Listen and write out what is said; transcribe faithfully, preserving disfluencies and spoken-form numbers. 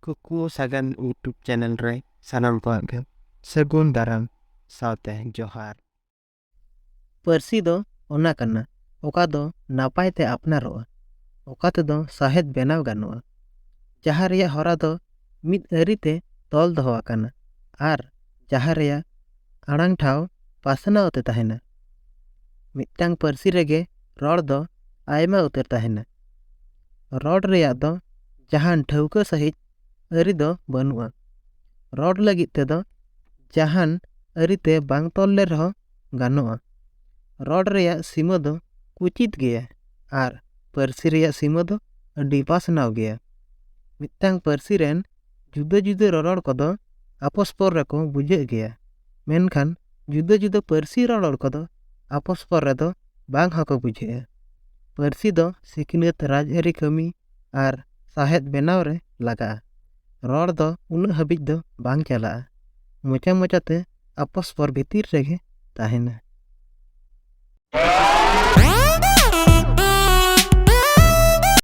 ᱠᱩᱠᱢᱩ ᱥᱟᱜᱟᱱ YouTube channel ᱨᱮ ᱥᱟᱱᱟᱢ ᱠᱚᱣᱟᱜ ᱜᱮ ᱥᱟᱹᱜᱩᱱ ᱫᱟᱨᱟᱢ ᱥᱟᱶᱛᱮ ᱡᱚᱦᱟᱨ᱾ ᱯᱟᱹᱨᱥᱤ ᱫᱚ ᱚᱱᱟ ᱠᱟᱱᱟ, ᱚᱠᱟ ᱫᱚ ᱱᱟᱯᱟᱭ ᱛᱮ ᱟᱯᱱᱟᱨᱚᱜᱼᱟ, ᱚᱠᱟ ᱛᱮᱫᱚ ᱥᱟᱶᱦᱮᱫ ᱵᱮᱱᱟᱣ ᱜᱟᱱᱚᱜᱼᱟ, ᱡᱟᱦᱟᱸ ᱨᱮᱭᱟᱜ ᱦᱚᱨᱟ ᱫᱚ ᱢᱤᱫ ᱟᱹᱨᱤ ᱛᱮ ᱛᱚᱞ ᱫᱚᱦᱚ ᱟᱠᱟᱱᱟ ᱟᱨ ᱡᱟᱦᱟᱸ ᱨᱮᱭᱟᱜ ᱟᱲᱟᱝ ᱴᱷᱟᱶ ᱯᱟᱥᱱᱟᱣ ᱛᱮ ᱛᱟᱦᱮᱱᱟ᱾ ᱢᱤᱫᱴᱟᱝ ᱯᱟᱹᱨᱥᱤ ᱨᱮᱜᱮ ᱨᱚᱲ ᱫᱚ ᱟᱭᱢᱟ ᱩᱛᱟᱹᱨ ᱛᱟᱦᱮᱱᱟ᱾ ᱨᱚᱲ ᱨᱮᱭᱟᱜ ᱫᱚ ᱡᱟᱦᱟᱱ ᱴᱷᱟᱹᱣᱠᱟᱹ ᱥᱟᱺᱦᱤᱡ ᱟᱹᱨᱤ ᱫᱚ ᱵᱟᱹᱱᱩᱜᱼᱟ᱾ ᱨᱚᱲ ᱞᱟᱹᱜᱤᱫ ᱛᱮᱫᱚ ᱡᱟᱦᱟᱱ ᱟᱹᱨᱤ ᱛᱮ ᱵᱟᱝ ᱛᱚᱞ ᱞᱮ ᱨᱮᱦᱚᱸ ᱜᱟᱱᱚᱜᱼᱟ᱾ ᱨᱚᱲ ᱨᱮᱭᱟᱜ ᱥᱤᱢᱟᱹ ᱫᱚ ᱠᱩᱪᱤᱛ ᱜᱮᱭᱟ ᱟᱨ ᱯᱟᱹᱨᱥᱤ ᱨᱮᱭᱟᱜ ᱥᱤᱢᱟᱹ ᱫᱚ ᱟᱹᱰᱤ ᱯᱟᱥᱱᱟᱣ ᱜᱮᱭᱟ᱾ ᱢᱤᱫᱴᱟᱝ ᱯᱟᱹᱨᱥᱤ ᱨᱮᱱ ᱡᱩᱫᱟᱹ ᱡᱩᱫᱟᱹ ᱨᱚᱨᱚᱲ ᱠᱚᱫᱚ ᱟᱯᱚᱥᱯᱚᱨ ᱨᱮᱠᱚ ᱵᱩᱡᱷᱟᱹᱜ ᱜᱮᱭᱟ, ᱢᱮᱱᱠᱷᱟᱱ ᱡᱩᱫᱟᱹ ᱡᱩᱫᱟᱹ ᱯᱟᱹᱨᱥᱤ ᱨᱚᱨᱚᱲ ᱠᱚᱫᱚ ᱟᱯᱚᱥᱯᱚᱨ ᱨᱮᱫᱚ ᱵᱟᱝ ᱦᱚᱸᱠᱚ ᱵᱩᱡᱷᱟᱹᱜᱼᱟ᱾ ᱯᱟᱹᱨᱥᱤ ᱫᱚ ᱥᱤᱠᱷᱱᱟᱹᱛ, ᱨᱟᱡᱽᱟᱹᱨᱤ ᱠᱟᱹᱢᱤ ᱟᱨ ᱥᱟᱶᱦᱮᱫ ᱵᱮᱱᱟᱣ ᱨᱮ ᱞᱟᱜᱟᱜᱼᱟ᱾ ᱨᱚᱲ ᱫᱚ ᱩᱱᱟᱹᱜ ᱦᱟᱹᱵᱤᱡ ᱫᱚ ᱵᱟᱝ ᱪᱟᱞᱟᱜᱼᱟ, ᱢᱚᱪᱟ ᱢᱚᱪᱟᱛᱮ ᱟᱯᱚᱥᱯᱚᱨ ᱵᱷᱤᱛᱤᱨ ᱨᱮᱜᱮ ᱛᱟᱦᱮᱱᱟ᱾